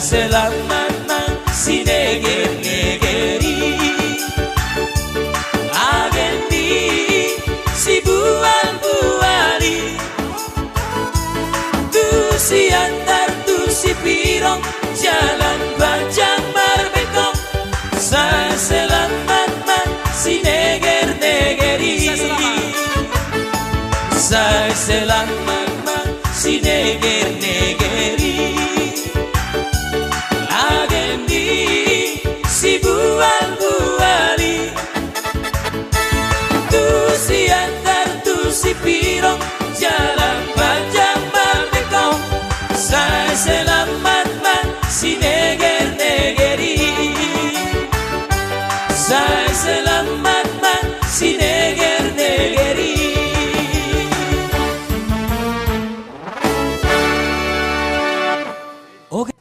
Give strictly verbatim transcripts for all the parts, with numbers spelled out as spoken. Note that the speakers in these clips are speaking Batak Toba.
Selamat ma sinegerneger i, agending sibualbual i. Tu Siantar tu Sipirong, jalan panjang marbengkong. Sai selamat ma sinegerneger i. Sai selamat ma sinegerneger i, agending sibualbual i. Tu Siantar tu Sipirong, jalan panjang marbengkong. Sai selamat ma sinegerneger i. Sai selamat ma sinegerneger i. Oke.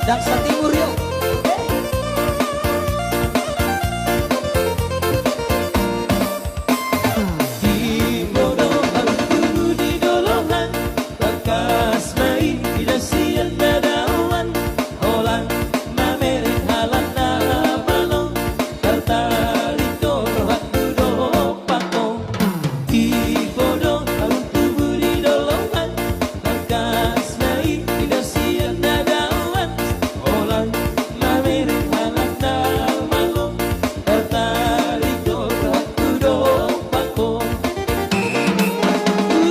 Daksa Timur, yo. Timbo do ahu tubu di dolongan, tangkas ma i ida sian na daoan, holan mamereng halak na malo, tartarik do rohangku do. Timbo do ahu tubu di dolongan, tangkas ma i ida sian na daoan, holan mamereng halak na malo, tartarik do rohangku do.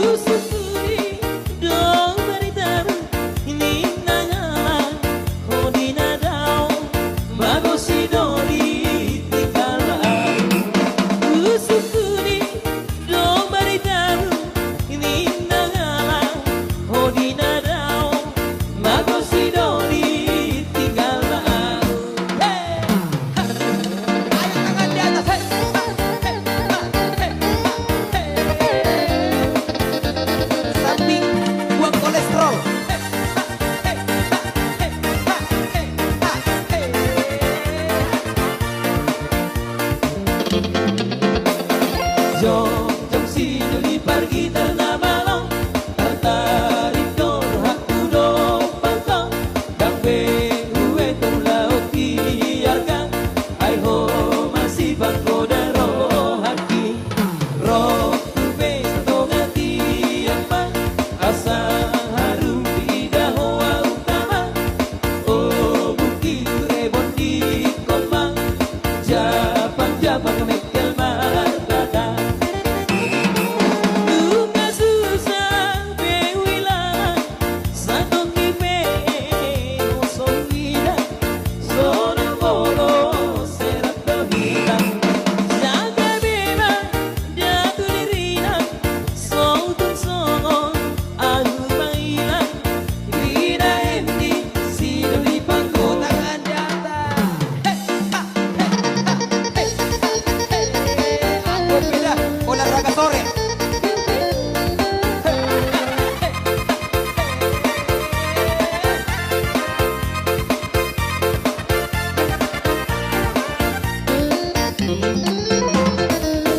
Husungkuni do baritamu, ninna halak ho di na dao, mago sidoli tinggal ahu. Husungkuni do baritamu, ninna halak ho di na dao, mago sidoli tinggal ahu. Hei! Angkat tangan di atas, hei! Samping buang kolesterol. Jongjong sidoli pargitar na malo, tartarik do rohangku do pangko, ndang be ue tu laut di arga, ai ho masipanggoda rohangki. Ro tu be satonga tiap ma, asa harum diida ho ahu tama. O bungki rebon di komang, japang-japang mengkel margata. Nunga susah be huila, satongkin pe ho so huida, sonang molo serak do hita. Jaga be ma datu dirina, sotung songon ahu mangila. Ina endi sidoli pangko tangan di atas. Hei, ha, hei, ha, hei, hei. Anggo peda olahraga sore.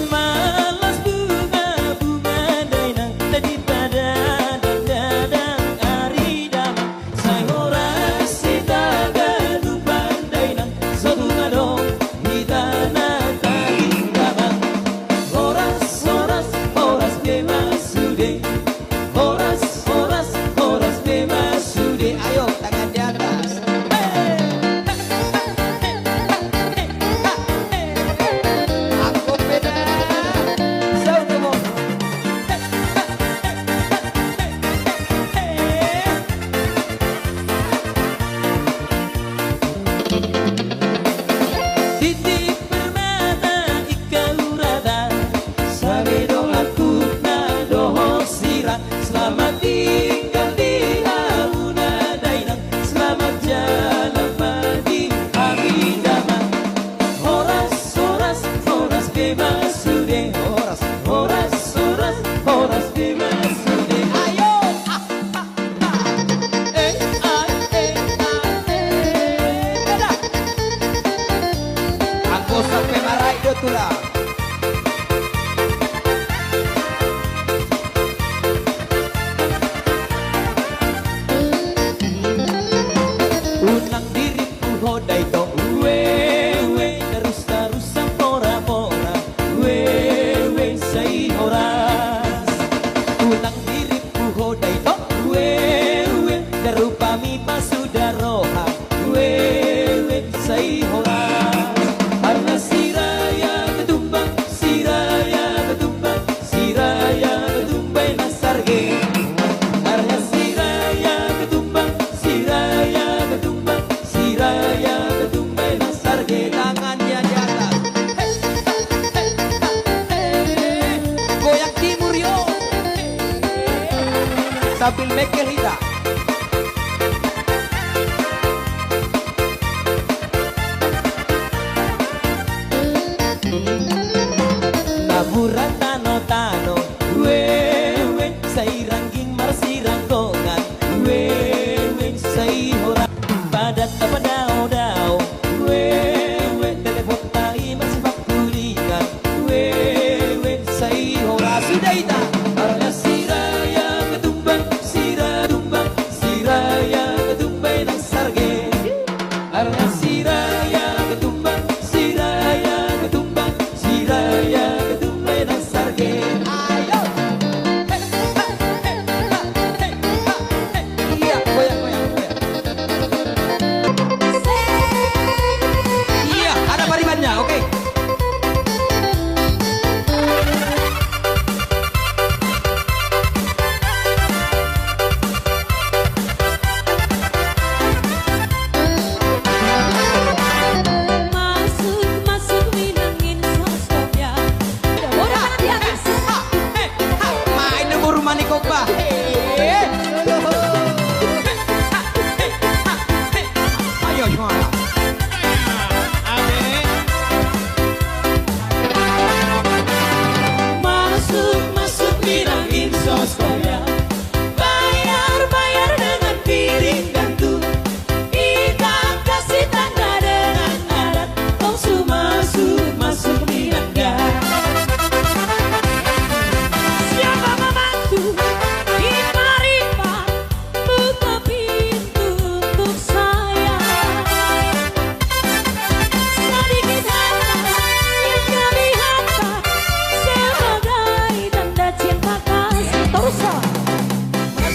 Malas bunga-bunga dainang, na dipadadang-dadang ari damang. Sai horas hita ganupan dainang, so tung adong hita na tading damang. Horas, horas, horas be ma sude. Horas, horas, horas be ma sude. Ayo, tangan di atas. Hei! Anggo peda. Sound, come on. Titi permata ingkau rata, sabe dohonku na dohot sira. Selamat tinggal di hamuna dainang, selamat jalan ma di hami damang. Horas, horas, horas be ma sude. Horas, horas, horas, horas be ma sude. Ayo, ah, ah, ah. Eh, ah, eh, ah, eh. Peda. Anggo sampe marai do tulang. Unang dirimpu ho da ito, ue, ue, tarus-tarus sampora-pora, ue, ue, sai horas. Unang dirimpu ho da ito, ue, ue, ndang rupami pasuda roha, ue, ue, sai horas. Arna Siraya Ketumbang, Siraya Ketumbang, Siraya Ketumbang na sarge. Arna Siraya Ketumbang, Siraya Ketumbang, Siraya Ketumbang na sarge. Tangannya di atas. Goyang timur, yo. Sambil mengkel hita. Naburan tano-tano, ue, ue, sai rangging marsiranggongan, ue, ue, sai horas. Padan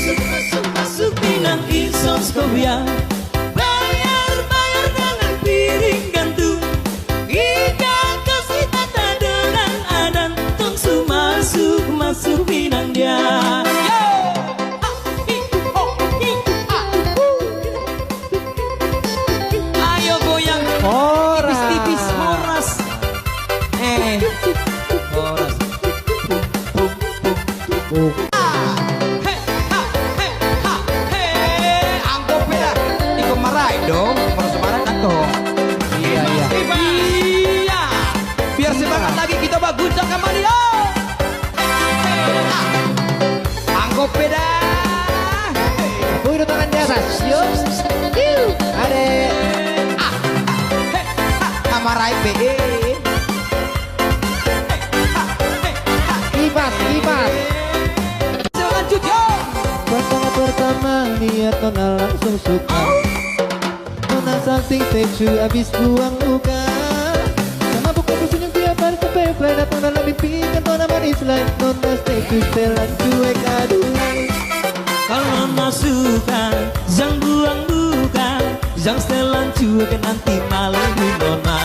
Masuk, masuk, masuk Pinang, insos kopiah. Bayar, bayar dengan piring gantung. Ikan kos ditata dengan adan. Tong su masuk, masuk Pinang dia. Yo! Ha, hi, ho, hi, ha, hu. Ayo goyang. Horas. Tipis-tipis, horas. Eh, horas. He, ha, he, ha, he. Anggo pe da. Ingkon marai dong. Molo so marai kan toho. Iya, iya. Iya. Biar semangat lagi kita, Bang, guncangkan Mali, yo. Anggo pe da. Woi, do tangan di atas. Yo. Ade. Ah. He, ha, ha, marai pe. Eh. He, ha, he, ha. Kipas, kipas. Lanjut, yo. Pertama-pertama lihat nona langsung suka. Nona salting sejuk abis buang muka. Sama buka senyum tiap hari sampai play datang dalam mimpi. Kan nona manis lai, nona sejuk setelan cuek aduhai. Kalau nona suka, jang buang muka, jang setelan cuek nanti malu di nona.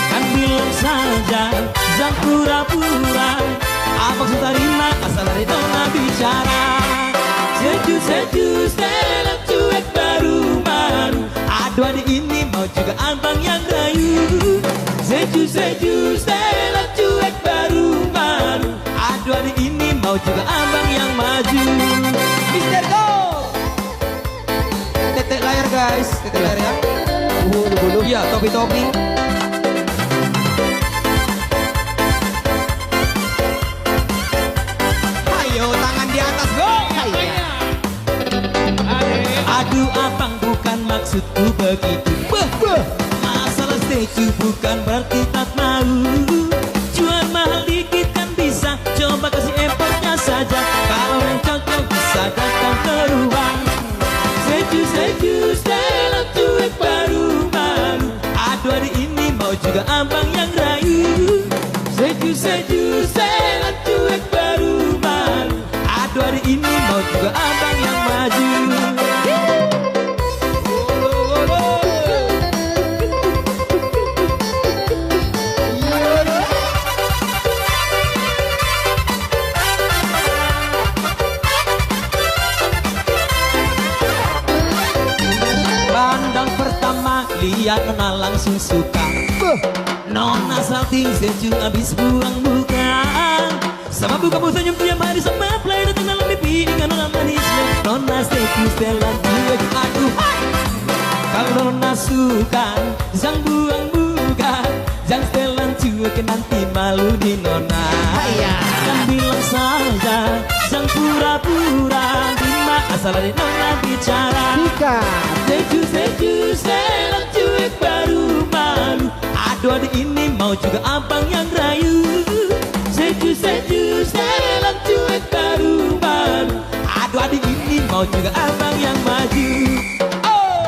Kan bilang saja, jang pura-pura. Abang su tarima, asal dari nona bicara. Sejuk, sejuk, setelan cuek baru-baru. Aduh, adik ini mau juga abang yang rayu. Sejuk, sejuk, setelan cuek baru-baru. Aduh, adik ini mau juga abang yang maju. Mister Go! Tetek layar, guys, tetek layar ya. Bulu, bulu. Iya, topi, topi. Ayo, tangan di atas, Go! Ayo. Aduh, abang, bukan maksudku begitu. Beh, beh. Masalah sejuk bukan berarti tak mau. Jual mahal dikit kan bisa, coba kasih effortnya saja. Kalau yang cocok bisa datang ke rumah. Sejuk, sejuk, setelan cuek baru-baru. Aduh, hari ini mau juga abang yang rayu. Sejuk, sejuk, setelan cuek baru-baru. Aduh, hari ini mau juga abang yang maju. Pandang pertama, lihat nona langsung suka. Beuh. Nona salting sejuk abis buang muka. Sama buka, mau senyum tiap hari, sama play datang dalam mimpi. Dengan nona manisnya, nona sejuk setelan cuek. Aduh, hai. Kalau nona suka, jang buang muka, jang setelan cuek nanti malu di nona. Hai ya. Kan bilang saja, jang pura-pura. Terima asal dari nona bicara. Bukan. Sejuk, sejuk, setelan cuek baru malu. Aduh, adik ini mau juga abang yang rayu. Sejuk, sejuk, setelan cuek baru malu. Aduh, adik ini mau juga abang yang maju. Oh.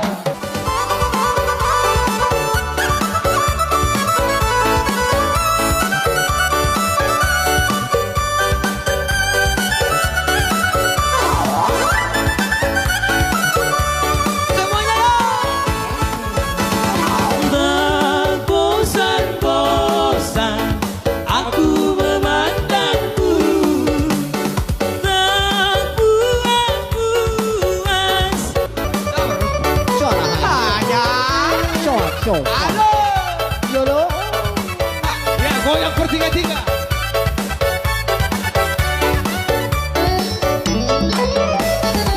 Semuanya, yo. Tak bosan-bosan aku memandangmu, tak puas-puas. Suara hanya. Halo. Yolo. Ya, goyang bertiga-tiga.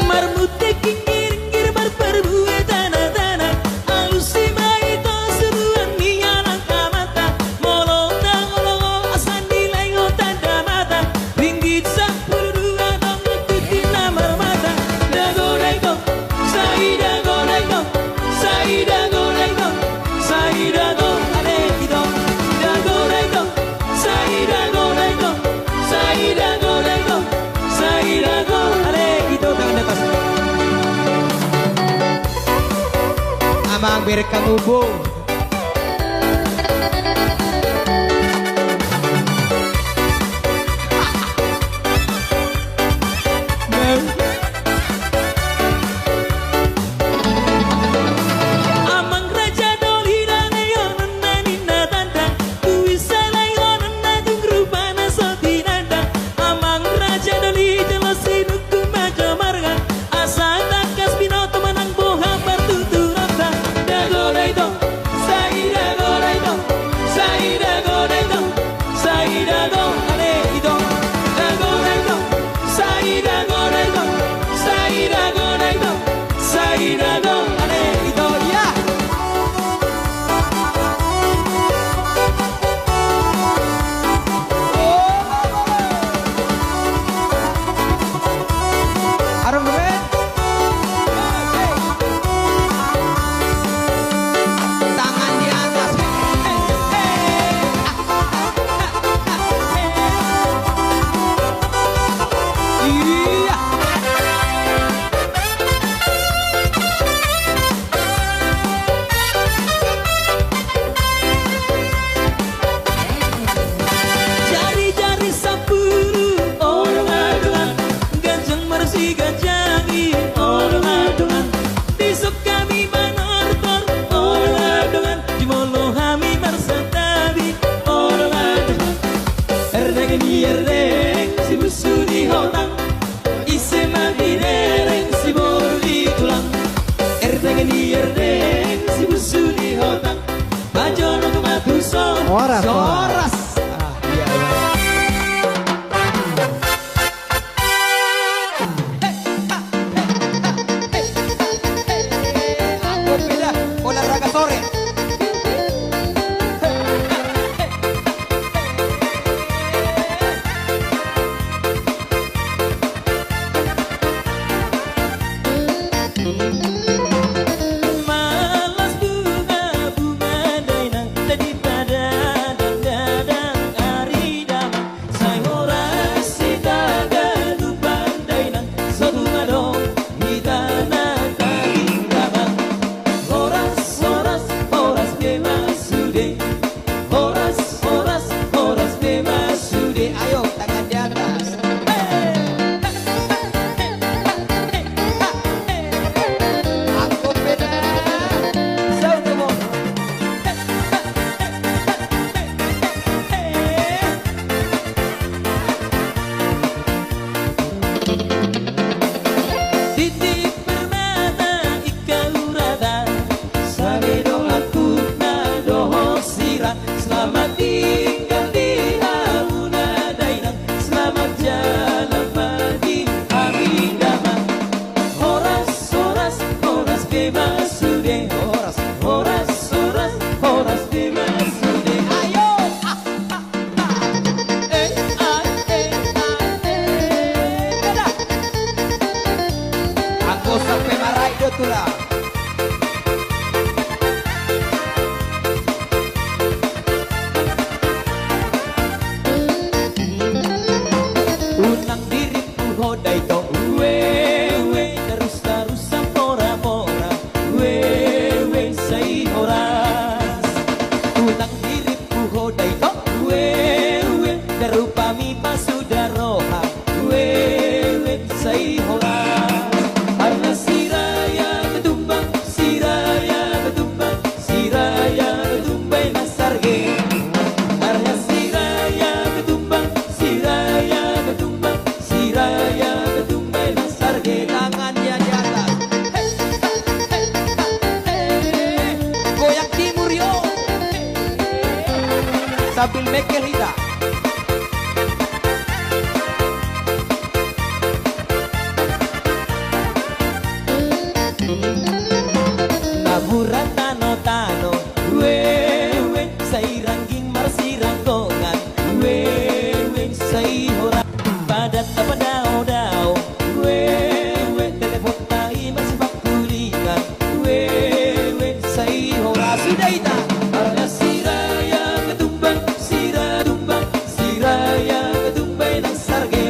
Marmute ginggir-ginggir, marparbue tana-tana. Alusi ma ito suruan ni anak amanta. Molo na olo-olo asa nilai ho tanda mata. Ringgit sampulu dua dong ikuti na marmata. Dago dago, sai dago dago, sai dago dago, sai dago, ale ito. Dago dago, sai dago dago, sai dago dago, sai dago, ale ito. Tangan di atas. Amang berkamu, Bung. Ganjang i, olo ma dongan, dison hami manortor, olo ma dongan, jumolo hami marsantabi, olo ma dongan. Erdeng ni erdeng, si busu ni hotang, ise ma binereng, si boru ni tulang. Erdeng ni erdeng, si busu ni hotang, pajonok ma tuson. Horas, horas. Horas. Ah, iya, iya. Malas bunga-bunga dainang, jadi pada dadang-dadang ari damang. Sai horas hita ganup dainang, so tung adong hita na tading damang. Horas, horas, horas be ma sude. Horas, horas, horas be ma sude. Ayo, tangan di atas. Angkop be tangan. Saut, Bob. Titi permata ingkau rata, sabe dohononku na dohot sira, selamat tinggal di hamuna dainang, selamat jalan ma di hami damang. Horas, horas, horas be ma sude. Horas, horas, horas, horas be ma sude. Ayo! Ah, ah, ah. Eh, ah, eh, ah, eh. Beda. Anggo sampe marai do tulang. Unang dirimpu ho da ito, ue, ue, tarus-tarus sampora-pora, ue, ue, sai horas. Unang dirimpu ho da ito, ue, ue, da rupami pasuda roha, ue, ue, sai horas. Arga Siraya Ketumbang, Siraya Ketumbang, Siraya Ketumbang na sarge. Arga Siraya Ketumbang, Siraya Ketumbang, Siraya Ketumbang na sarge. Tangannya di atas. Goyang timur yo. Sambil mengkel hita. Naburan tano-tano, ue, ue, sai rangging marsiranggongan, ue, ue, sai horas. Padan na padao-dao, ue, ue, teleponta i marsipangkulingan, ue, ue, sai horas. Sudah ita. Arga Siraya Ketumbang, Siraya Ketumbang, Siraya Ketumbang na sarge.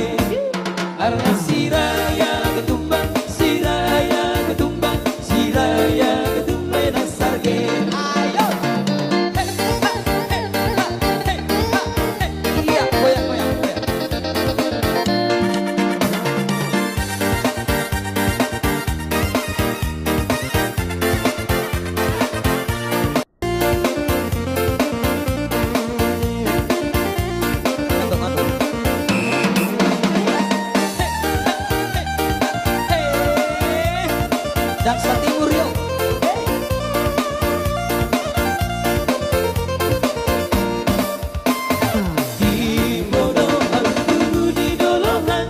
Arga Siraya Ketumbang, Siraya Ketumbang, Siraya Ketumbang na sarge. Ayo. He, ha, he, ha, he, ha, he. Iya, goyang, goyang, goyang. Dangsa timur yo. Di modom alutu di dolohan,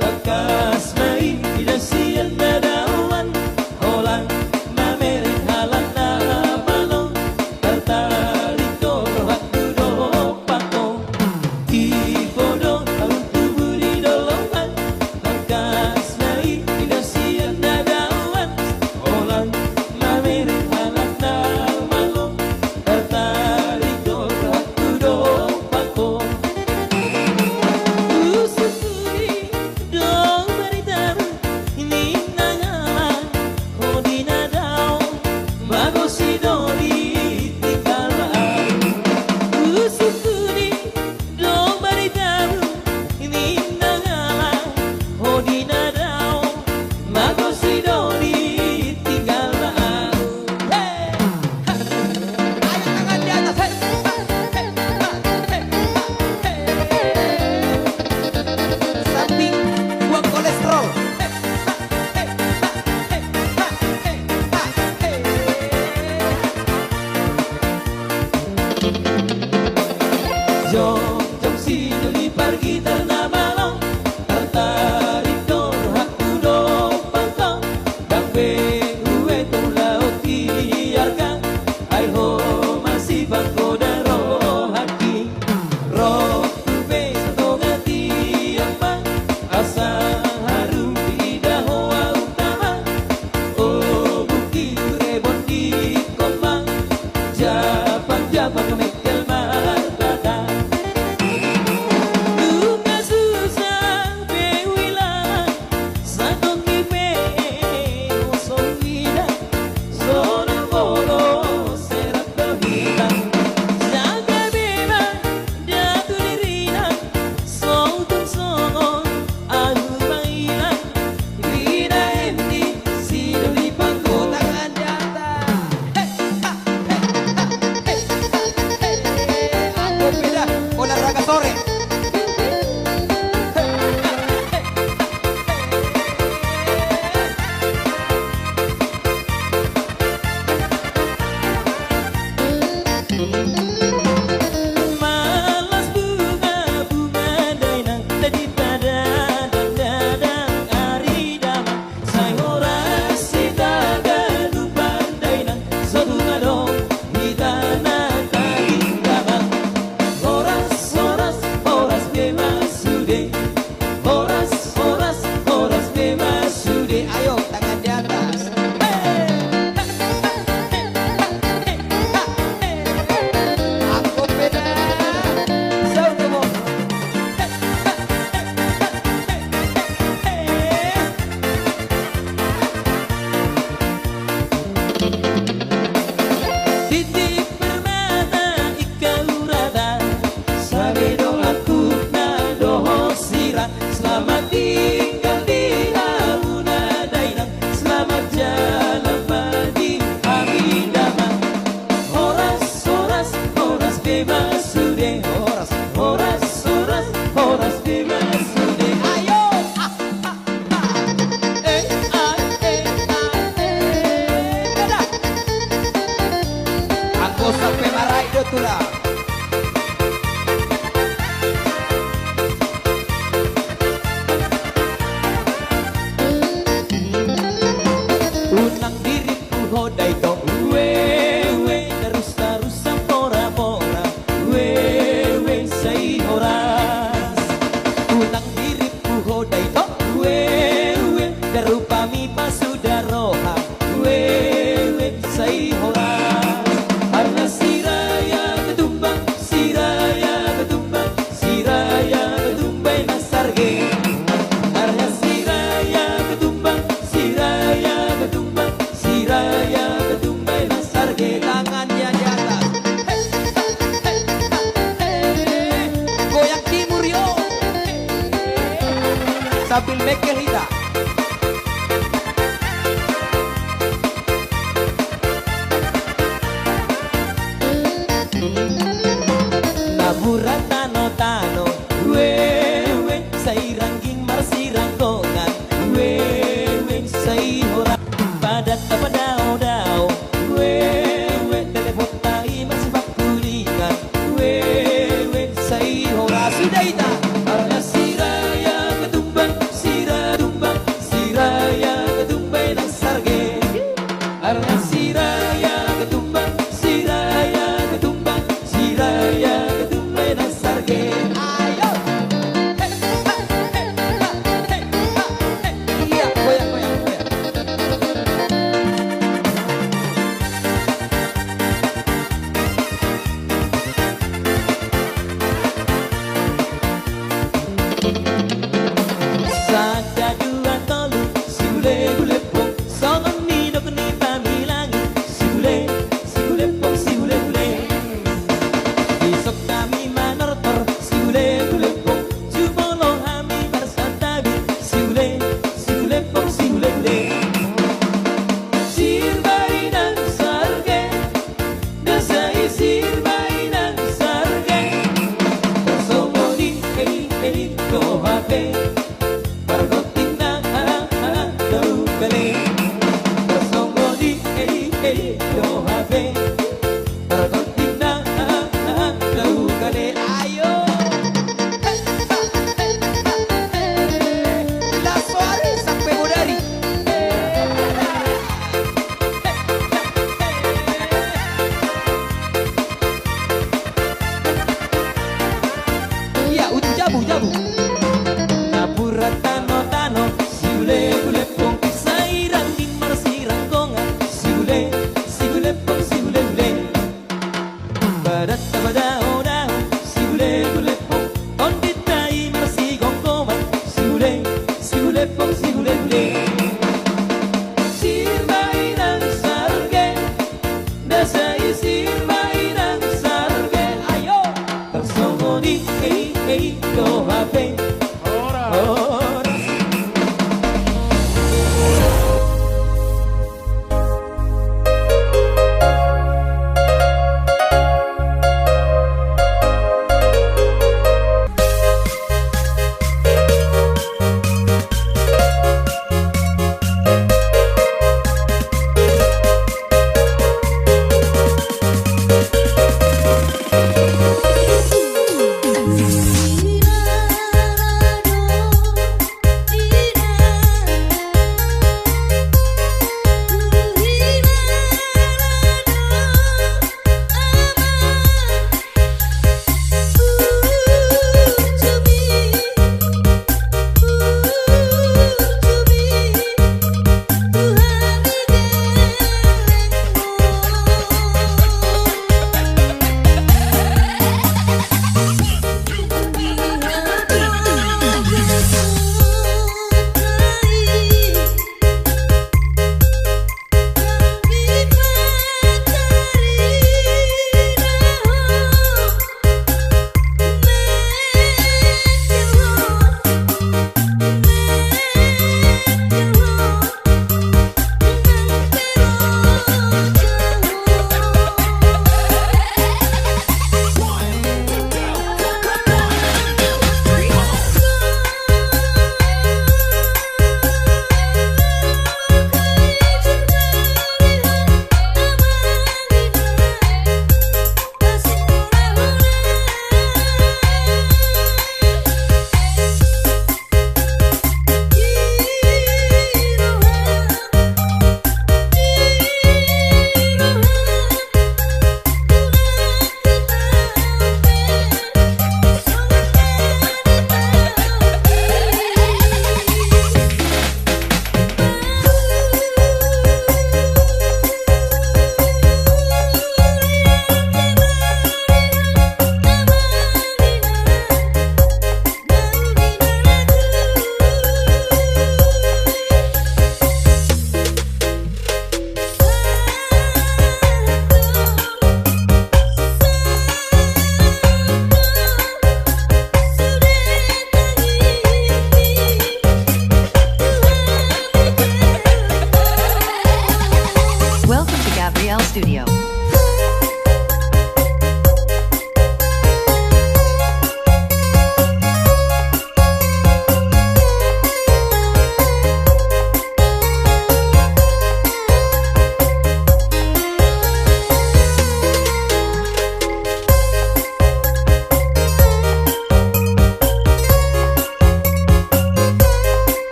bakas ma i di dasian na daoan. Holan na mereng halan na malo, tartarik do rohangku dohot pangko. Di podom alutu di dolohan, bakas ma i di dasian na daoan. Holan Ho da ito, ue, ue, da rusa, rusa, pora, pora, ue, ue, sai horas. Unang dirimpu ho da ito, ue, ue, da rupami pasuda roha, ue, ue, sai horas. Arga siraya ketumbang, siraya ketumbang, siraya ketumbang na sarge. Arga siraya ketumbang, siraya ketumbang, siraya ketumbang na sarge. Tangannya di atas. Hei, hei, hei, hei. Goyang timur, yo. Sambil mengkel hita. Napuran tano-tano, ue, ue, sai rangging marsiranggongan, ue, ue, sai horas. Padat padao-dao, ue, ue, teleponta i marsipangkulingan, ue, ue, sai horas. Sudah ita. Arga siraya ketumbang, siraya ketumbang, siraya ketumbang na sarge. Arga siraya ketumbang, siraya ketumbang, siraya ketumbang na sarge. Ayo. Hei, ha, hei, ha, hei, ha, hei. Iya, goyang, goyang, goyang. Sada, dua, tolu, sihule-hule pong, songon nidok ni Pamilangi, sihule, sihule pong, sihule-hule. Dison hami manortor, sihule-hule pong, jumolo hami marsantabi, sihule, sihule pong, sihule-hule. Sirba inang sarge, na sai sirba inang sarge. Tarsongon i, hei, hei, do hape. Pargonting na, na, na, na, do bale. Tarsongon i, hei, hei, do hape. Pargonting na, na, na, na, na, do bale. Ayo. Las soari sampe bodari. Iya, uju jabu, jabu. Napuran tano-tano, sihule-hule pong, sai rang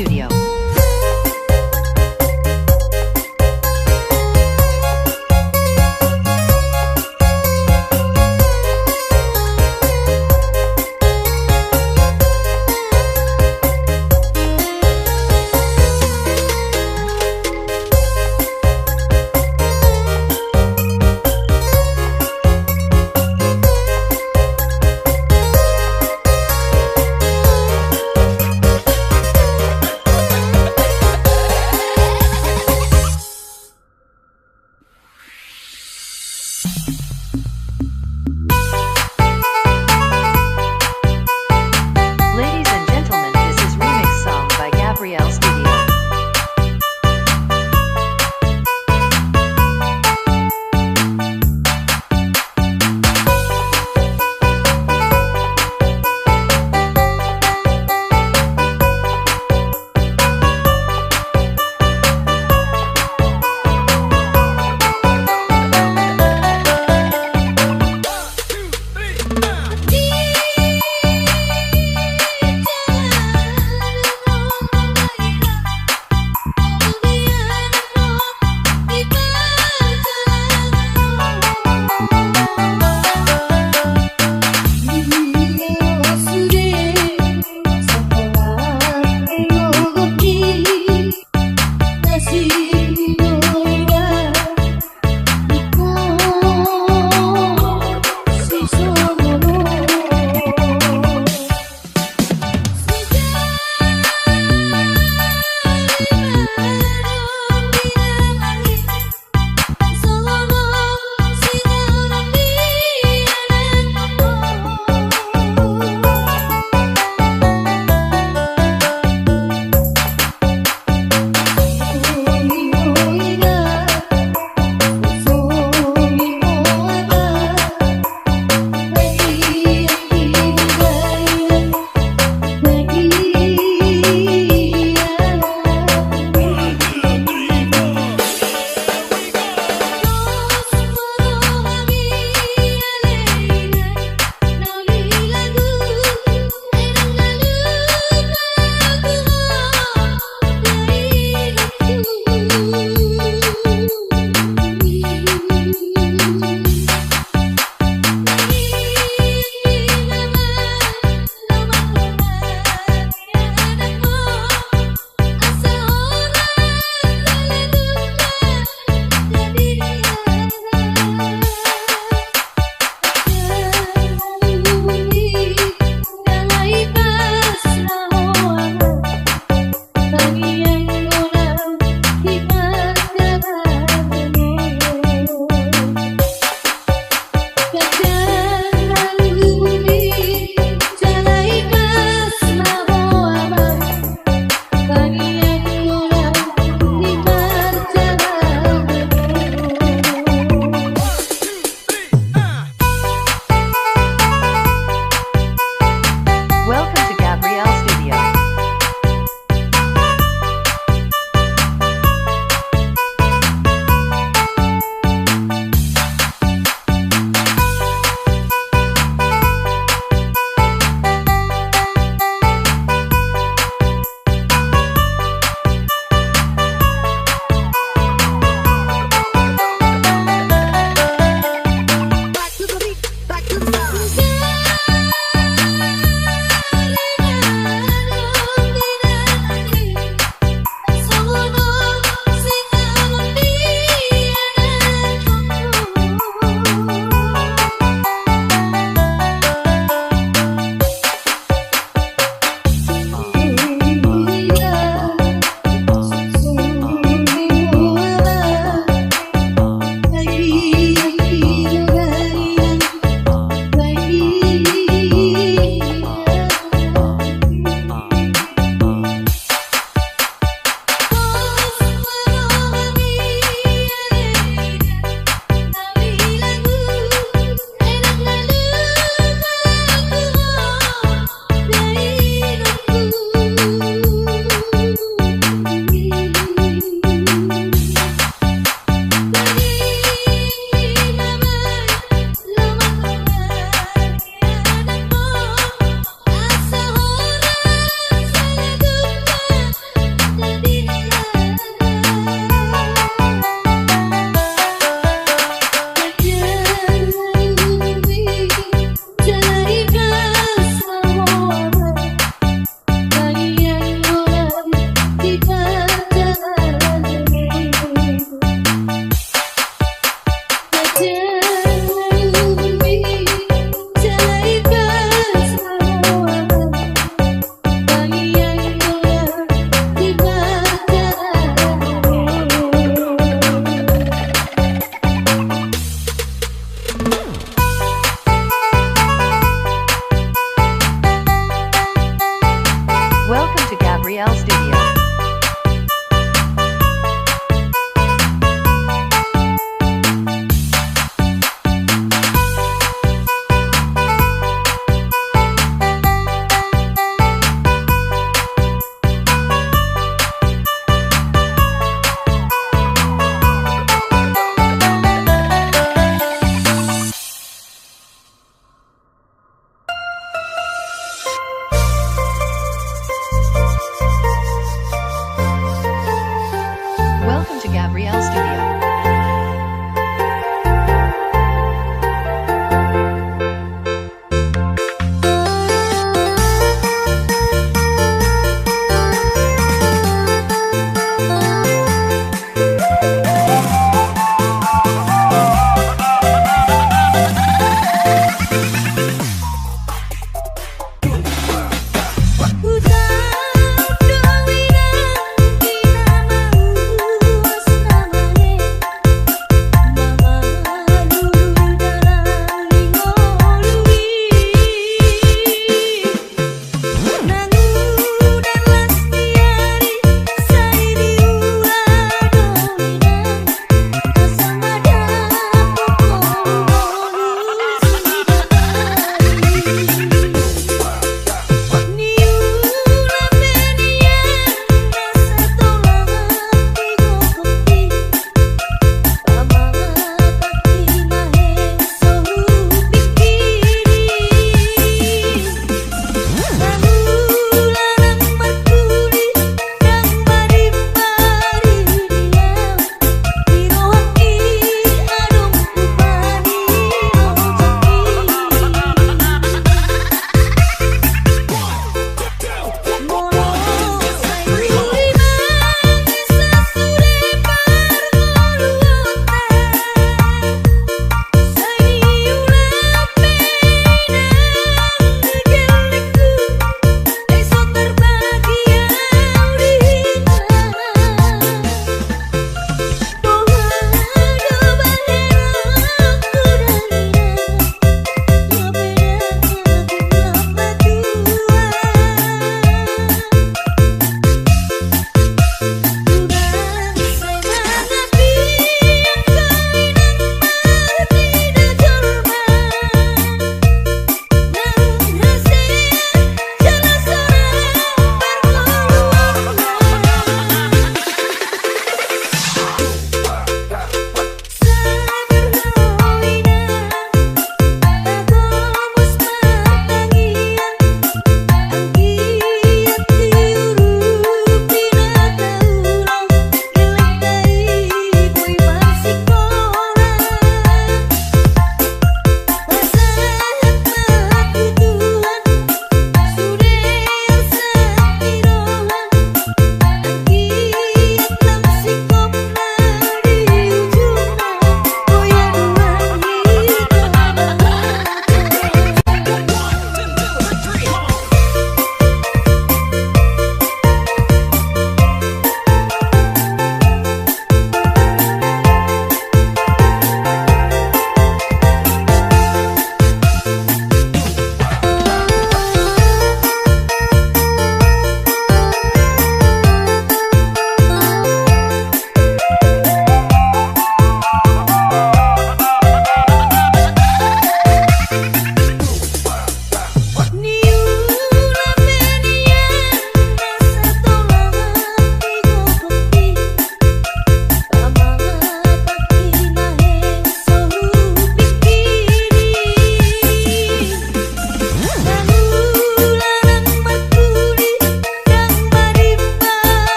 Studio.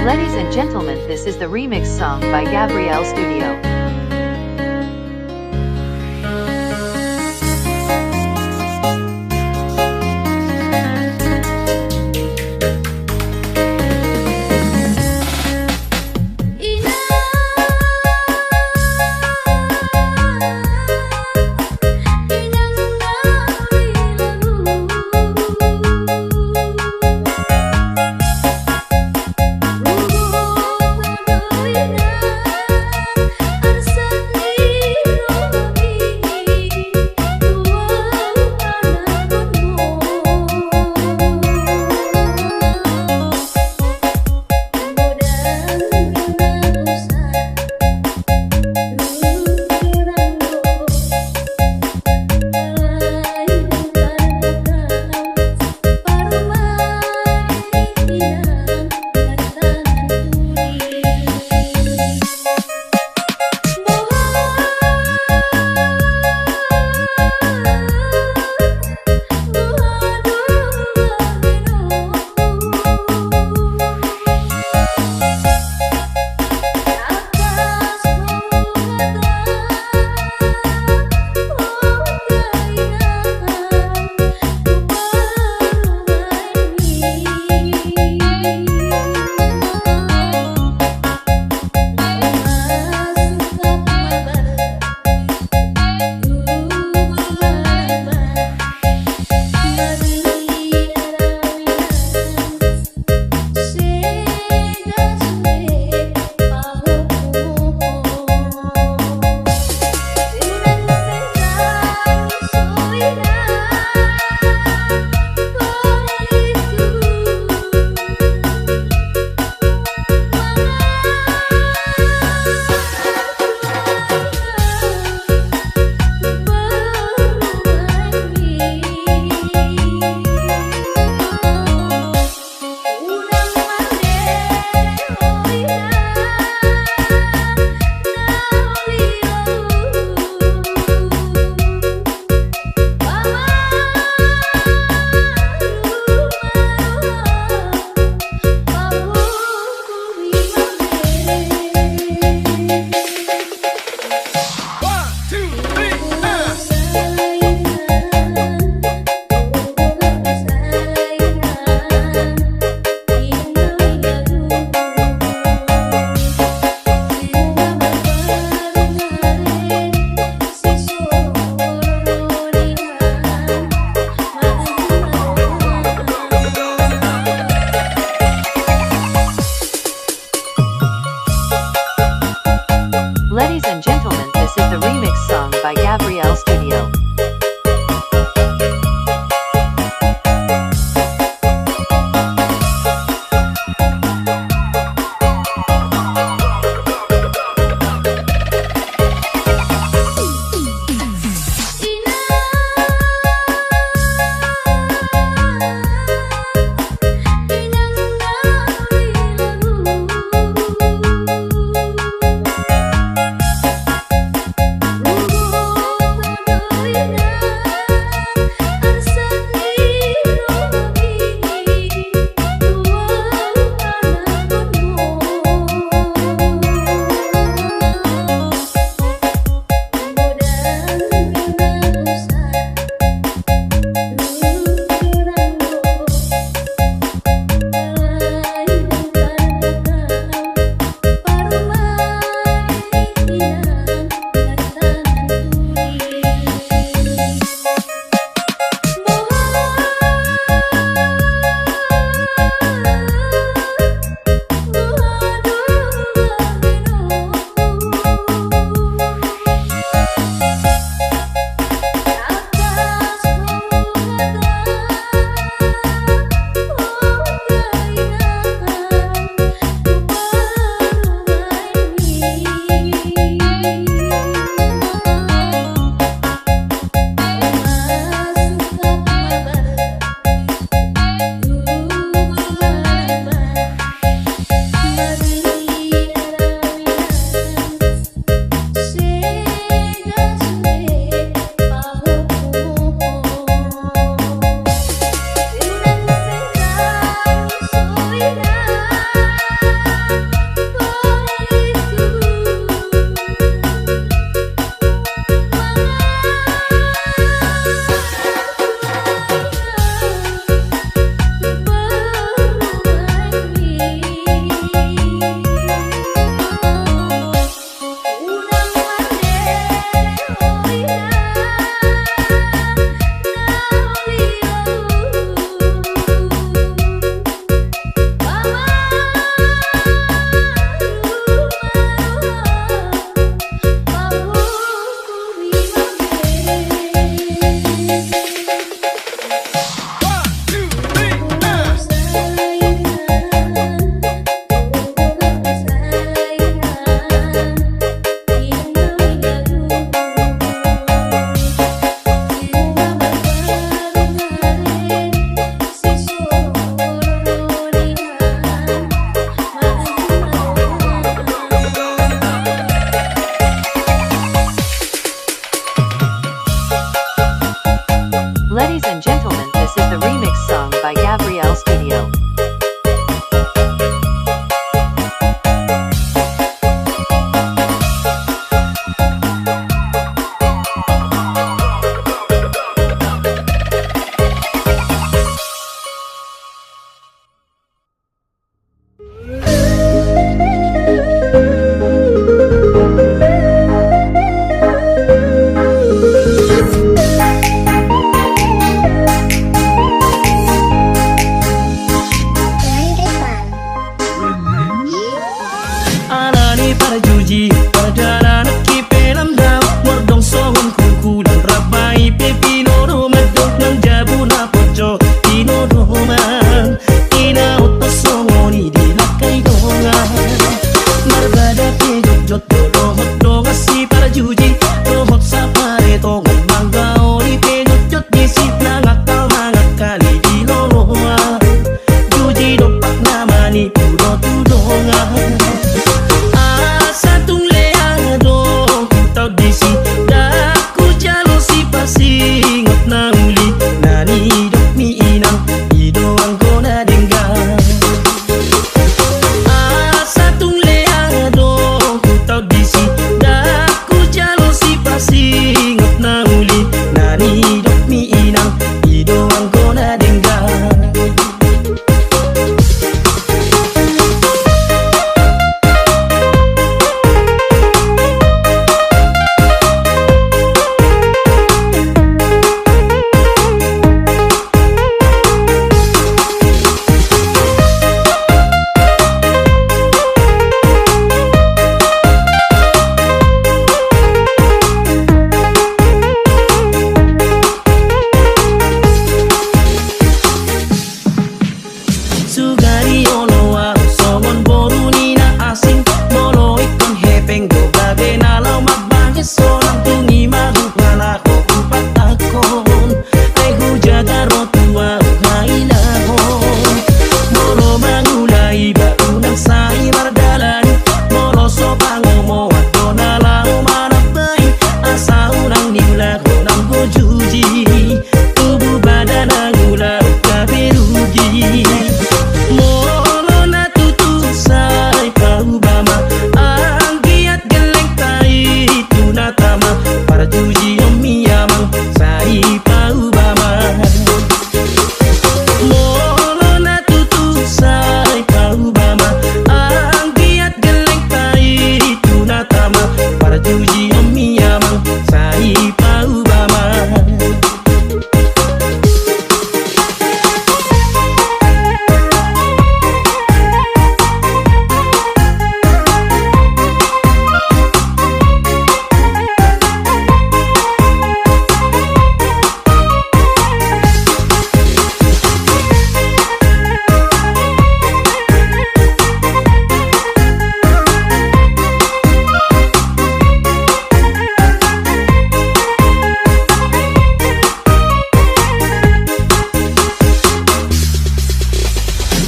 Ladies and gentlemen, this is the remix song by Gabriel Studio.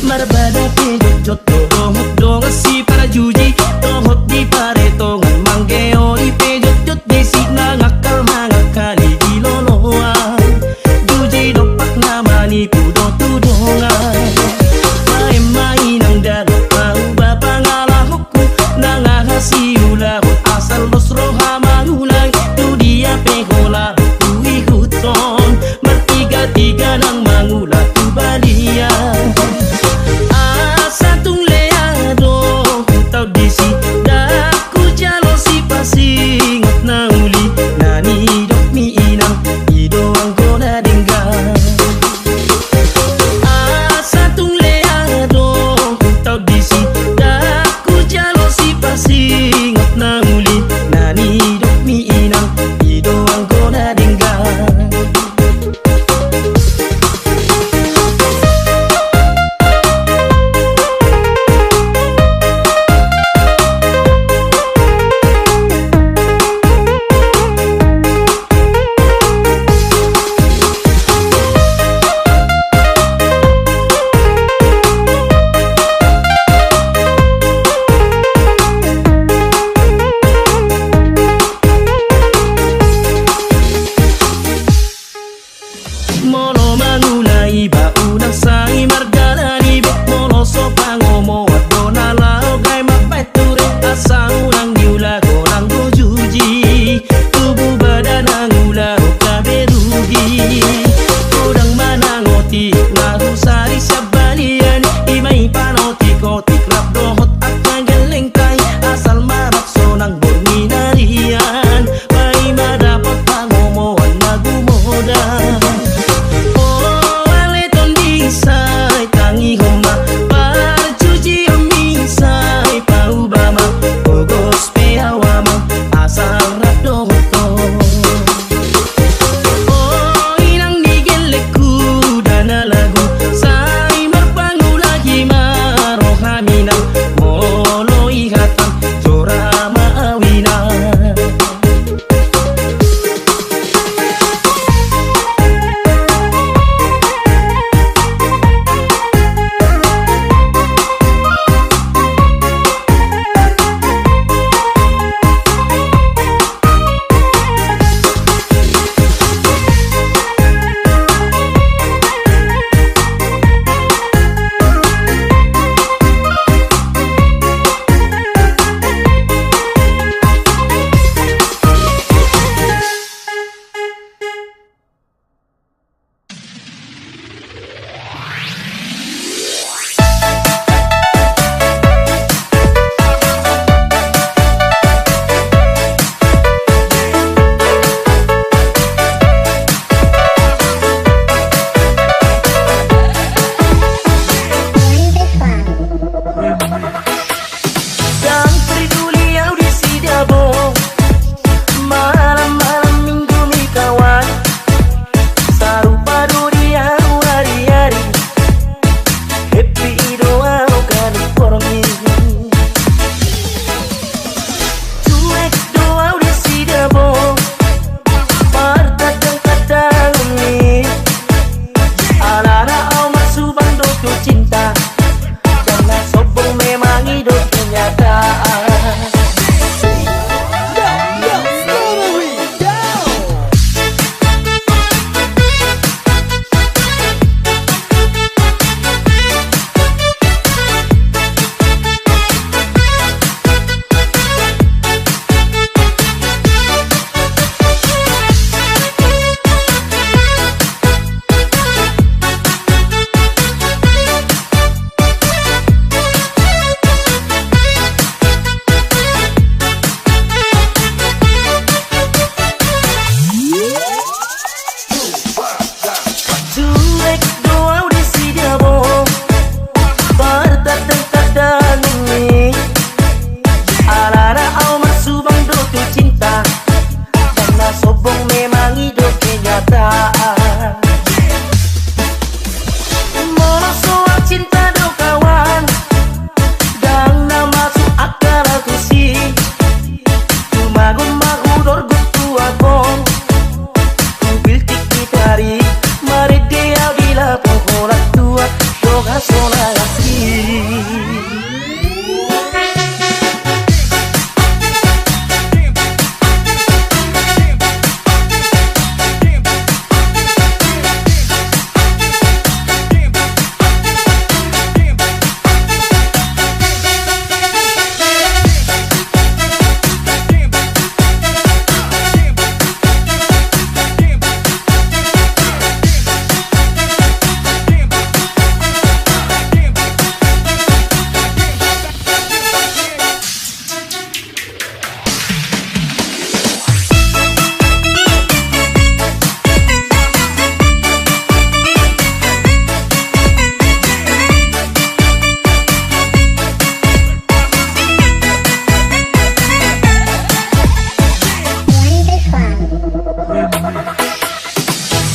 Marbada pe jotjot do dohot dongan si parjuji, dohot di paretongan manggeoli pe jotjot disi, nangakal mangakali di loloan. Juji dompak na manipu do tu dongan. Baen ma inang dalan, pauba pangalahonku, nang aha siulahon asal dos roha mangulang, tu dia pe holan huihuthon, martigatiga nang mangula tu balian. Asa tung lea do hutaon disi, ndang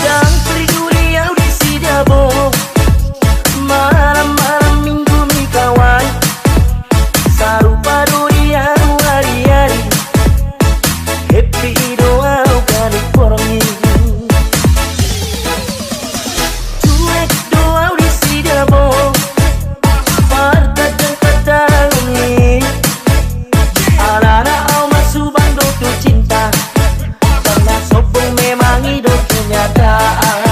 Ndang pir duri au disi dabo, malam-malam minggu ni kawan. Sarupa do di au ari-ari, happy do au ganup borngin. Cuek do au disi dabo, partandang-tandangon i. Alana au masuban do tu cinta, karna sombong memang i do kenyataan.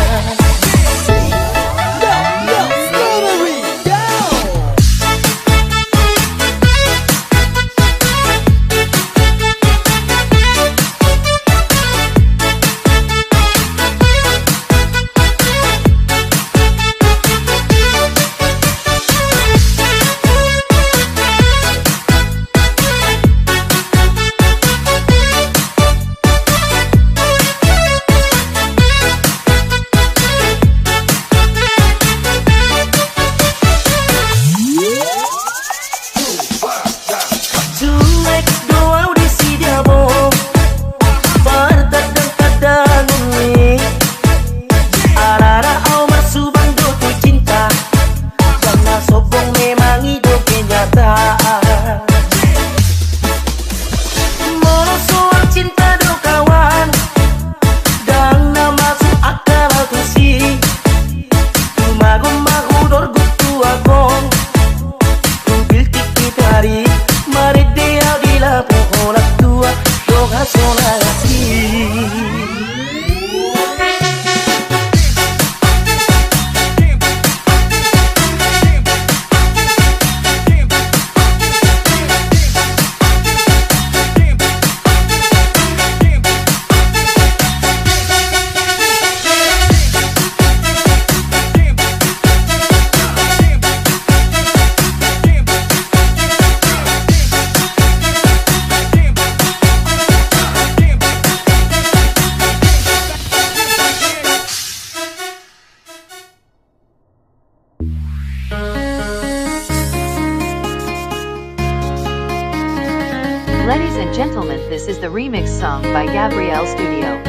Cuek do au disi dabo, partandang-tandangon i. Alana au masuban do tu cinta, karna sombong memang i do kenyataan. Molo soal cinta do kawan, ndang na masuk akal au tusi. Tumagon ma hudor gok tu agon, hubiltik hita ari, marende au di lapo holan tua, dongan sonang asi. Ladies and gentlemen, this is the remix song by Gabriel Studio.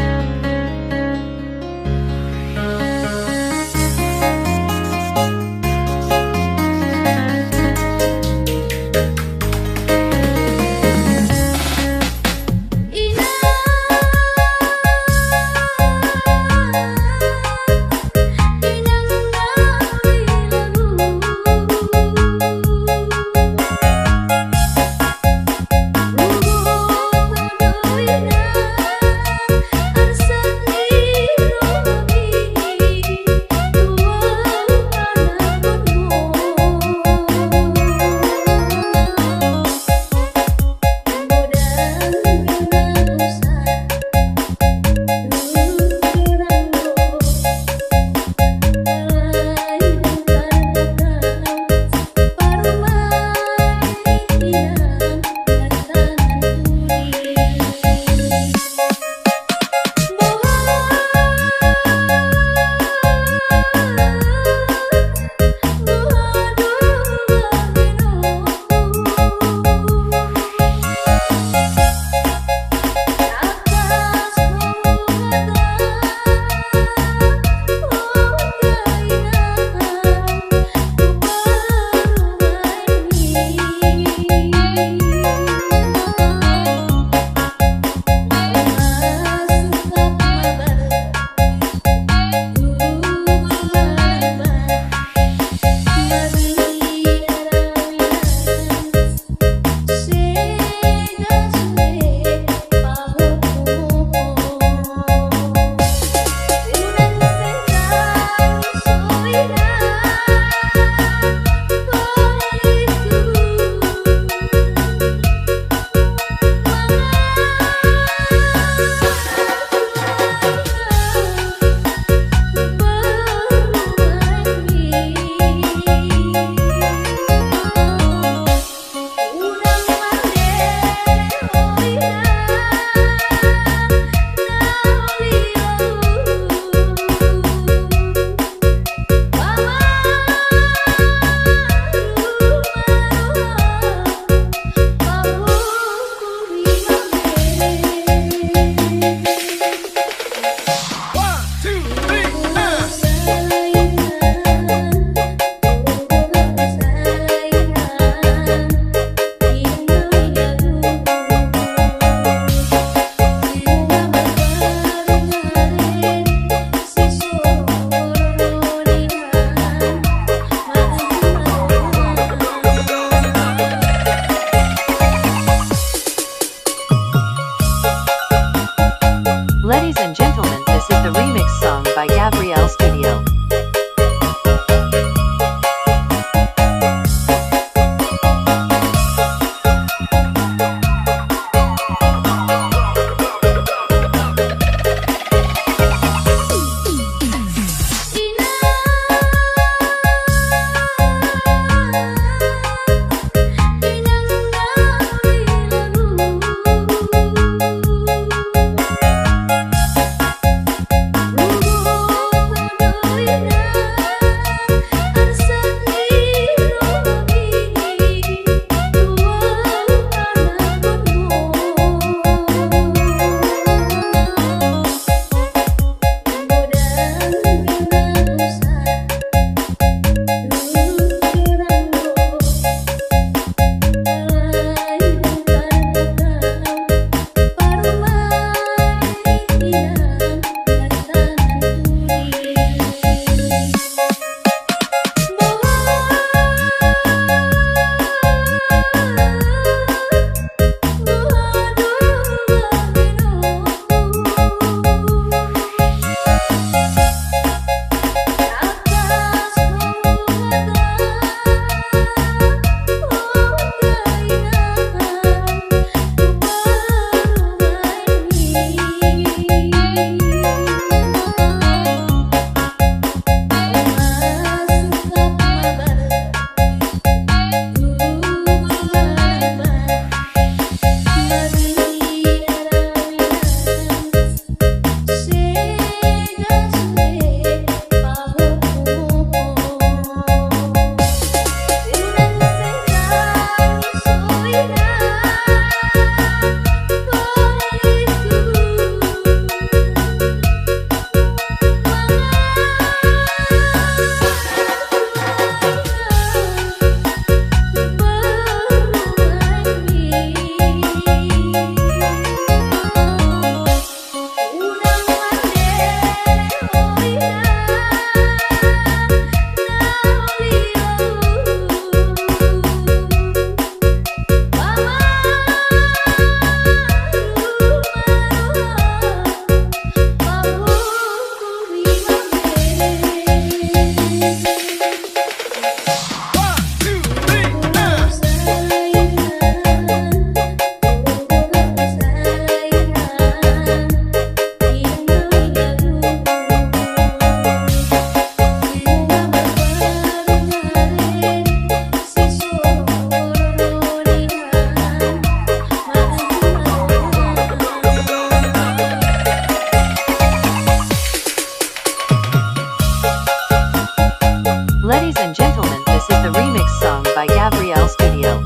by Gabrielle Studio.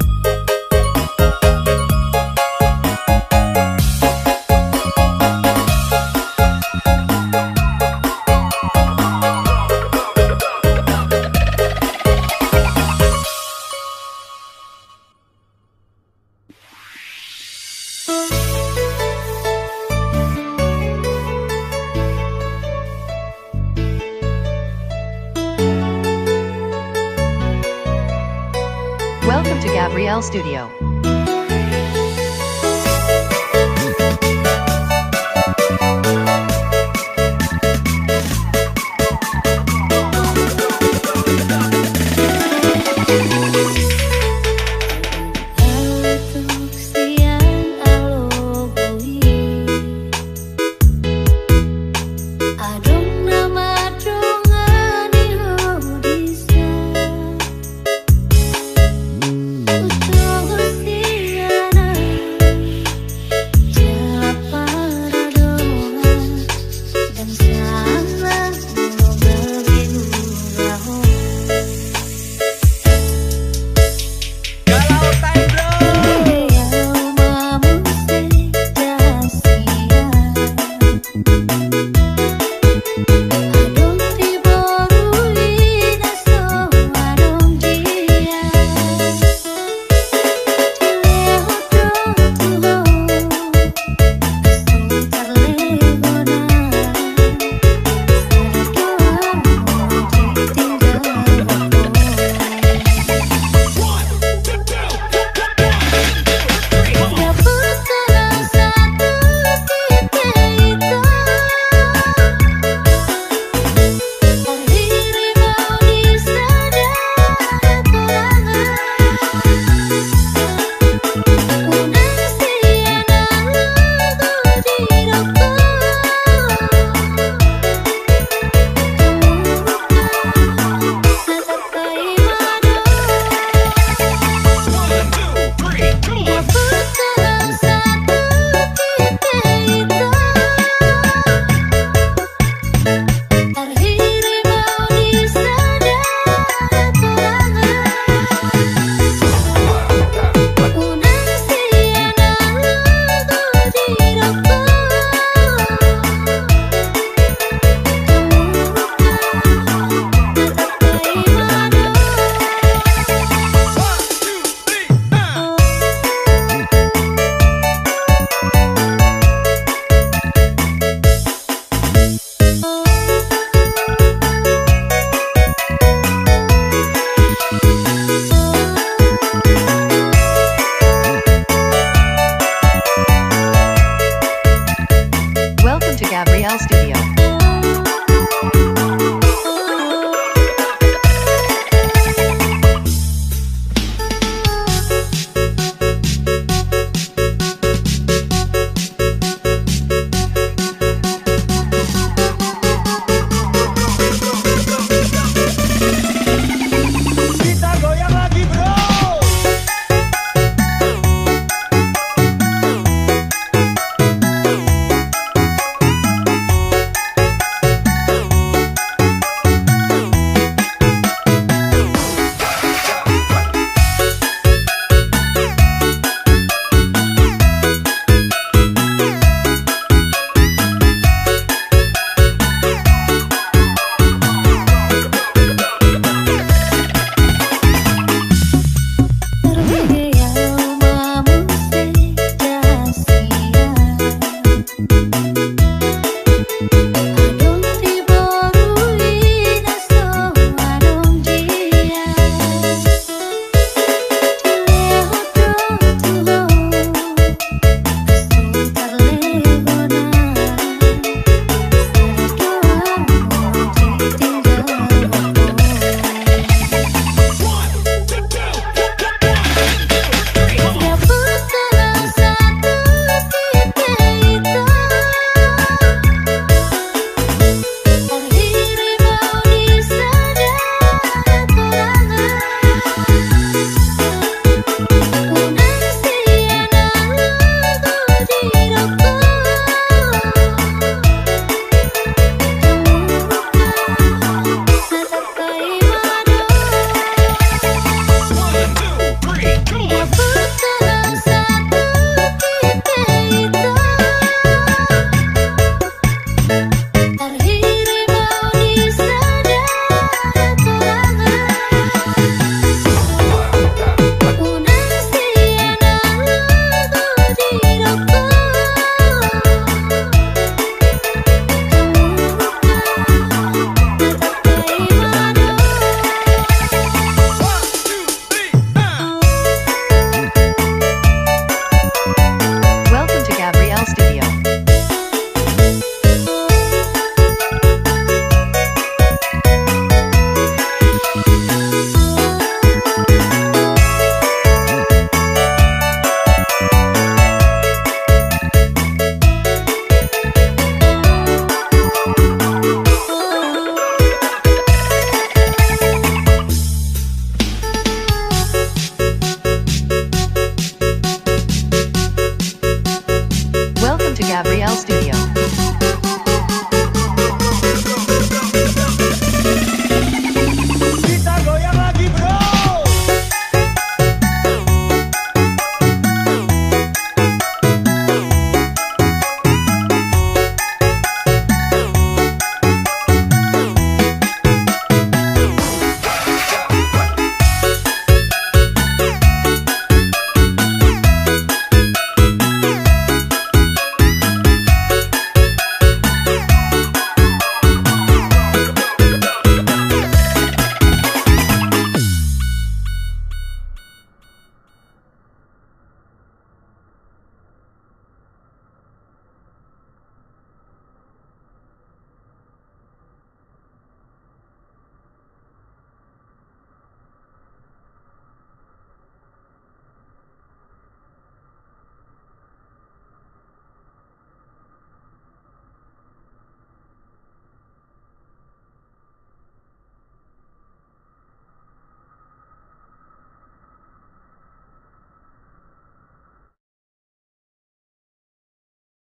Welcome to Gabrielle Studio.